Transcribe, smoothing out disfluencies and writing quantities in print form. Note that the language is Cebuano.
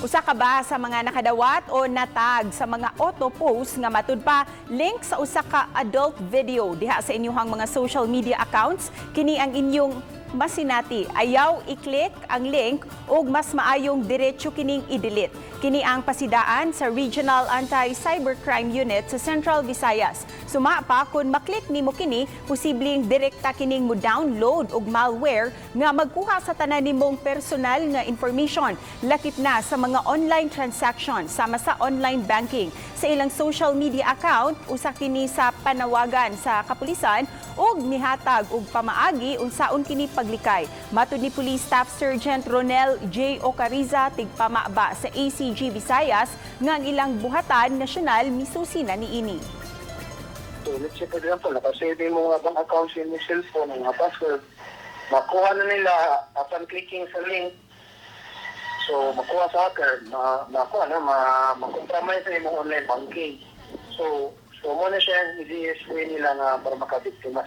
Usa ka ba sa mga nakadawat o natag sa mga auto post nga matud pa link sa usa ka adult video diha sa inyong mga social media accounts? Kini ang inyong masinati. Ayaw i-click ang link ug mas maayong diretso kining i-delete. Kini ang pasidaan sa Regional Anti-Cybercrime Unit sa Central Visayas. Suma pa, kung maklik nimo kini, posibleng direkta kining mo download og malware nga magkuha sa tanan nimong personal nga information, lakip na sa mga online transaction sama sa online banking. Sa ilang social media account, usa kini sa panawagan sa kapulisan ug nihatag og pamaagi unsaon kini paglikay. Matud ni Police Staff Sergeant Ronel J. Ocariza, tigpamaba sa ACG Visayas, nga ang ilang buhatan nasyonal misusi na niini. So let's say, for example, nakasave mo nga bank account sa imong cellphone, ang mga password, makuha na nila upon clicking sa link. So makuha sa hacker, makuha na, ma-compromise na imong online banking. So mao na siya ang easiest way nila nga para makabiktima.